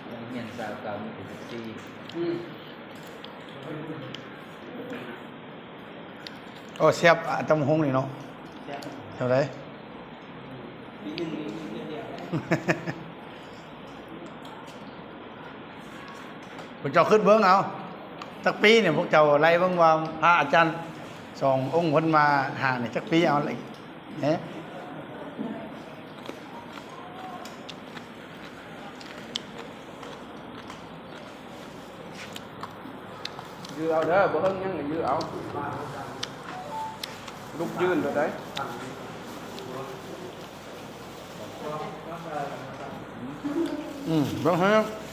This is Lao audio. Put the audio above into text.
ໂຮງຮຽນຊາວເກົ້າມີແຕ່ສິບສີ່. ໂອ້ ແຊບ ອາ ຕຳບັກຫຸ່ງນີ້ເນາະ. ແຊບ ເທົ່າໃດ? ປີໜຶ່ງນີ້ກິນເທື່ອດຽວ. ພວກເຈົ້າຄິດເບິ່ງເອົາ ຈັກປີນີ້ ພວກເຈົ້າໄລ່ເບິ່ງວ່າພະອາຈານສອງອົງເພິ່ນມາຫານີ້ ຈັກປີເອົາ ເນາະ. ຢື້ອເອົາເດີ ບໍ່ເຮິງຫຍັງກໍຢື້ອເອົາ ລຸກຢືນໂລດໃດ. ອືມ ເບິ່ງຫັ້ນ.